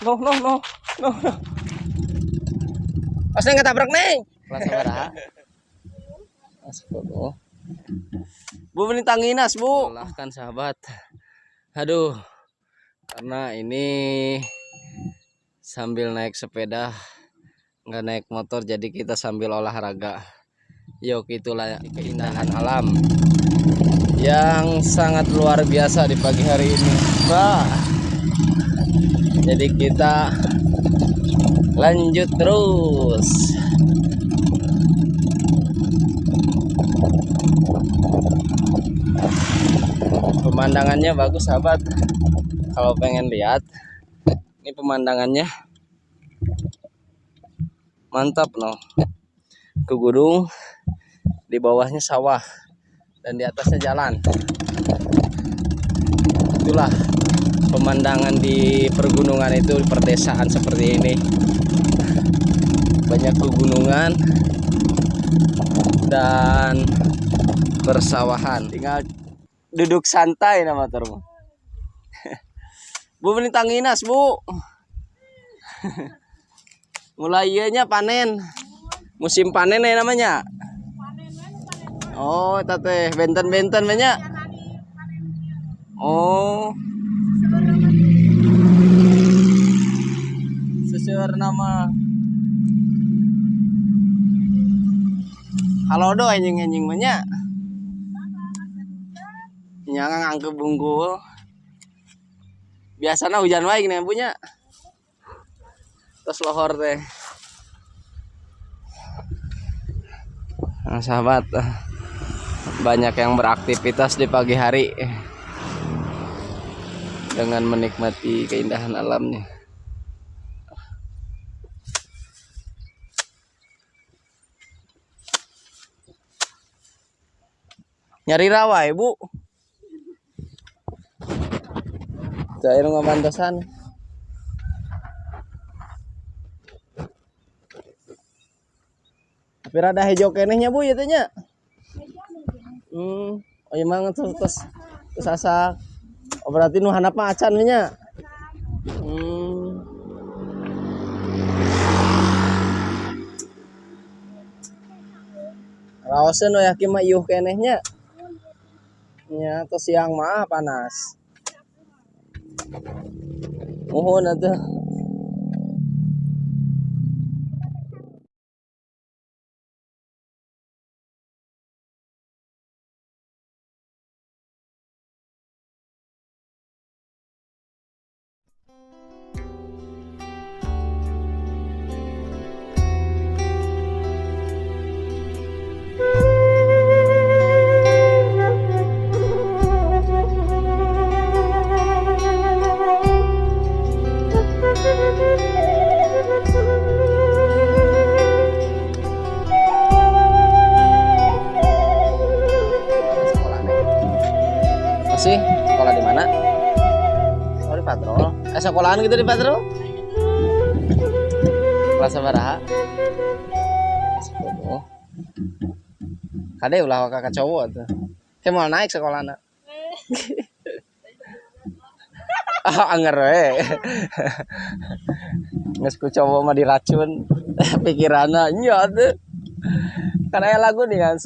No no no no no. Pas neng ketabrak neng. Kelas sabaraha? Kelas 10. Bu meni tanginas, Bu. Melelahkan sahabat. Aduh. Karena ini sambil naik sepeda, nggak naik motor, jadi kita sambil olahraga. Yuk, itulah keindahan alam yang sangat luar biasa di pagi hari ini. Wah. Jadi kita lanjut terus. Pemandangannya bagus sahabat. Kalau pengen lihat, ini pemandangannya mantap noh. Ke gunung, di bawahnya sawah dan di atasnya jalan. Itulah pemandangan di pergunungan itu, di perdesaan seperti ini. Banyak pegunungan dan persawahan. Tinggal duduk santai nama termu. Bu meni tanginas, Bu. Mulai ieu panen. Musim panen ya namanya. Oh, teteh benten-benten banyak. Oh. Seseur nama. Halo do anjing-anjing banyak. Nya ngangke bunggul. Biasanya hujan wae gini punya. Terus lohor teh. Nah, sahabat, banyak yang beraktivitas di pagi hari dengan menikmati keindahan alamnya. Nyari rawa, Ibu. Cair ngabantosan. Tapi rada hejo keneh nya Bu ieu teh nya. Oh iya mah terus terus asak. Oh berarti nu handap mah acan nya. Raoseun we yakin mah iuh keneh nya. Nya tos siang mah panas. Muhun atuh. Masih sekolah di mana? Oh, di Patrol. Sekolahan gitu di Patrol? Kelas sabaraha? 10. Kade ulah kakak cowok tuh. Kayak mau naik sekolahna. Ah, anger we. Geus ku cowok mah diracun pikiranna nya tuh. Kan aya lagu nih kan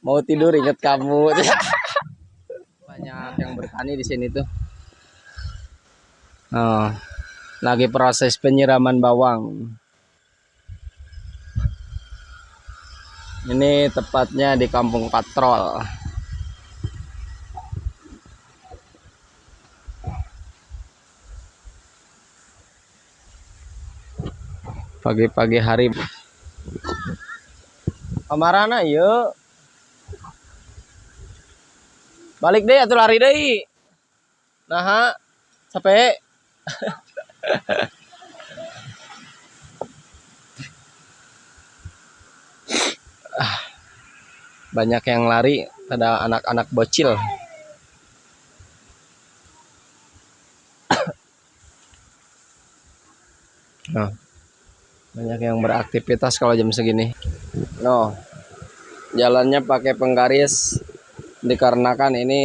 mau tidur inget kamu. Banyak yang bertani di sini tuh. Oh, lagi proses penyiraman bawang. Ini tepatnya di Kampung Patrol. Pagi-pagi hari. Kamarana yuk. Balik deh atau lari deh. Nah, capek. Banyak yang lari, ada anak-anak bocil. Nah, banyak yang beraktivitas kalau jam segini. No, jalannya pakai penggaris dikarenakan ini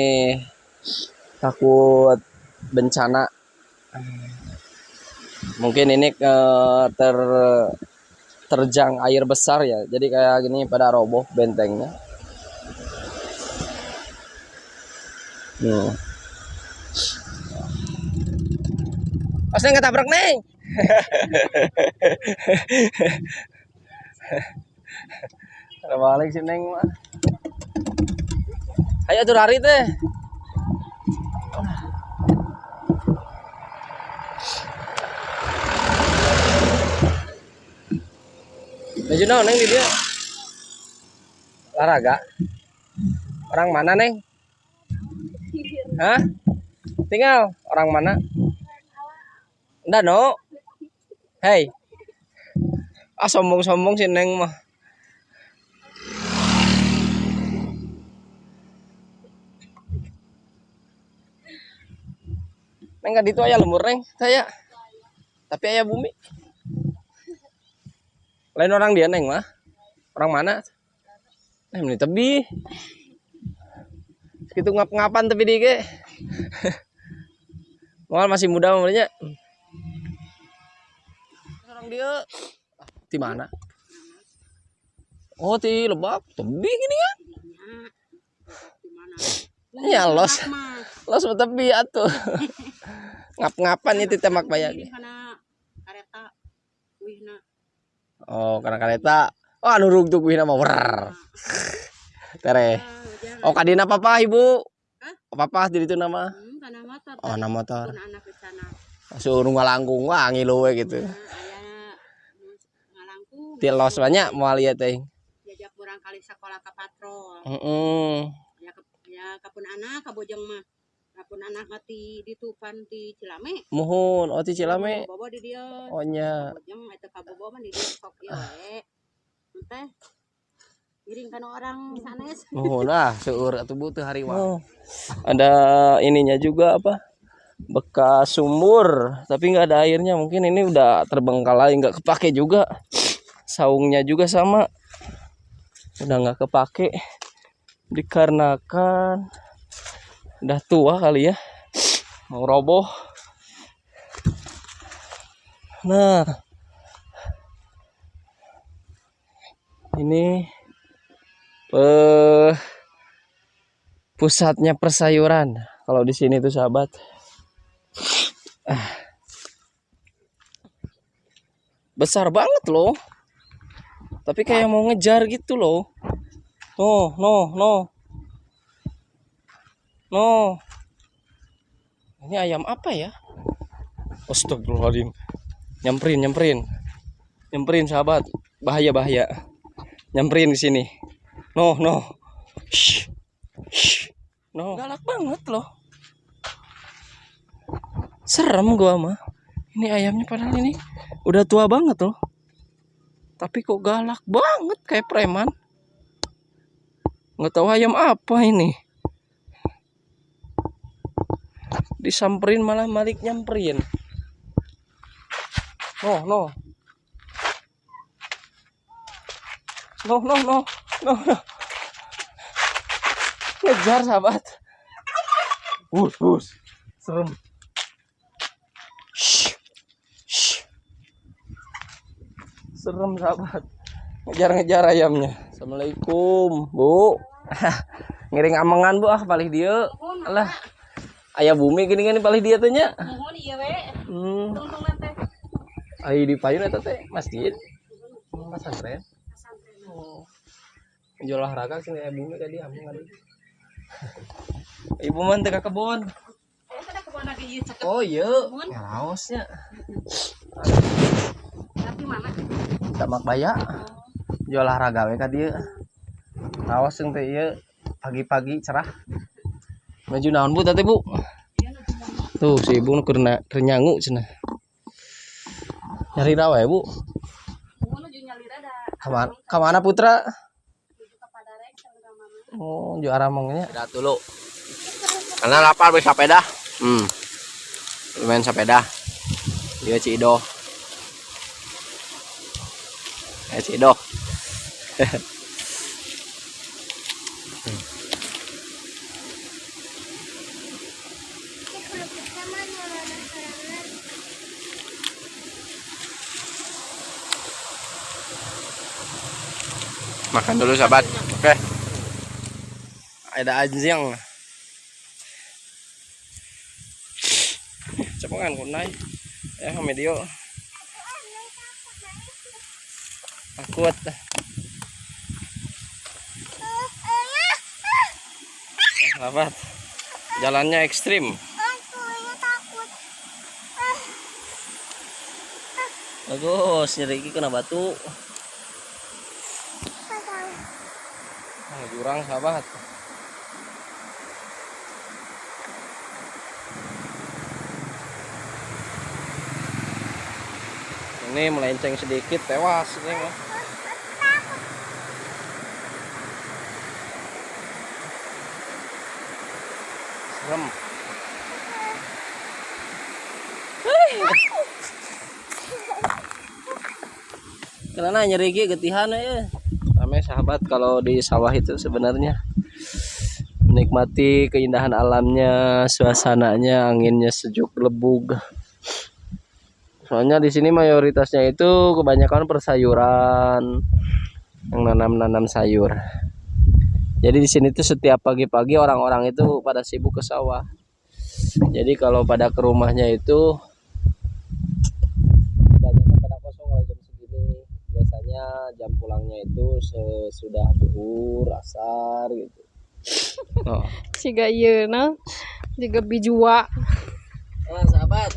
takut bencana. Mungkin ini terjang air besar ya. Jadi kayak gini pada roboh bentengnya. Pas Neng ketabrak Neng. Balik si Neng mah. Ayo tuh lari teh. Maju naon Neng di dia? Olahraga. Orang mana Neng? Hah? Tinggal orang mana? Nggak no. Hei. Ah sombong-sombong si Neng mah. Neng kan itu aya lembur Neng, saya. Tapi aya bumi. Lain orang dia Neng mah. Orang mana? Ini tebi. Segitu ngap-ngapan tepi di ge. Moal masih muda umurnya. Orang dia di mana? Oh, di Lebak. Tebi gini kan? Ya los. Los tebi atuh. Ngap-ngapan itu tembak bayar. Oh, karena kereta. Oh, anu rugtug wihna mah. Tere. Oh, kadina papa ibu. Papa di ditu nama. Oh, na motor. Suruh ngalangkung wah ngilu we gitu. Ti los banyak moal ieu teh. Diajak urang kali sekolah ka patrol. Heeh. Ya kapun anak kabojong mah. Kapun anak mah ti ditupan ti Cilame. Muhun, oh ti Cilame. Bobo di dieu. Oh nya. Kabojong eta kabobo mah di dieu sok ieu we. Teh ngiring kana orang sanes. Muhun ah seueur atuh bu teu hariwang. Oh. Ada ininya juga apa? Bekas sumur, tapi nggak ada airnya. Mungkin ini udah terbengkalai, nggak kepake juga. Saungnya juga sama, udah nggak kepake dikarenakan udah tua kali ya, mau roboh. Nah, ini pusatnya persayuran kalau di sini tuh sahabat. Besar banget loh, tapi kayak mau ngejar gitu loh. No, no, no, no. Ini ayam apa ya? Astagfirullahaladzim. Nyamperin, nyamperin, nyamperin sahabat. Bahaya, bahaya. Nyamperin ke sini. No, no. Shh, shh. No. Galak banget loh. Serem gua mah. Ini ayamnya padahal ini udah tua banget loh. Tapi kok galak banget kayak preman. Nggak tahu ayam apa ini. Disamperin malah malik nyamperin. No, no. No, no, no. No, no. Ngejar sahabat. Bus, bus. Serem. Shh. Shh. Serem sahabat. Ngejar-ngejar ayamnya. Assalamualaikum, Bu. Ngiring amengan Bu ah palih dieu. Alah. Aya bumi gini-gini palih dieu teh nya. Nuhun ieu we. Tungtungan teh. Ai di payun eta teh masjid. Pesantren. Oh. Jual olahraga sini aya bumi tadi amengan. Ibu mah teu ka kebon. Eta kebon lagi ieu cakep. Oh iya, ngaraosnya. Tapi mana? Tamak baya. Jual olahraga we ka dieu. Raos jeung teh ieu pagi-pagi cerah. Maju naon Bu tadi Bu? Tuh si ibu nu keur nyangu cenah. Nyari rawa ya Bu? Ka mana Putra? Oh, ju aramongnya. Udah dulu. Karena lapar beli sepeda. Main sepeda. Dia Ci Ido. Ci Ido. Makan dulu sahabat. Oke. Ada anjing. Coba kan kunai. Ya video. Takut. Sahabat. Jalannya ekstrim. Bagus, nyeri kena batu. Jurang sahabat. Ini melenceng sedikit tewas ini mah. Serem. Karena nyeri getihan ya. Rame sahabat kalau di sawah itu sebenarnya. Menikmati keindahan alamnya, suasananya, anginnya sejuk lebug. Soalnya di sini mayoritasnya itu kebanyakan persayuran, yang nanam-nanam sayur. Jadi di sini tuh setiap pagi-pagi orang-orang itu pada sibuk ke sawah. Jadi kalau pada ke rumahnya itu kebanyakan pada kosong kalau jam segini. Biasanya jam pulangnya itu sesudah zuhur, asar gitu. Oh. Siga ieu na, jiga bijua. Nah, sahabat,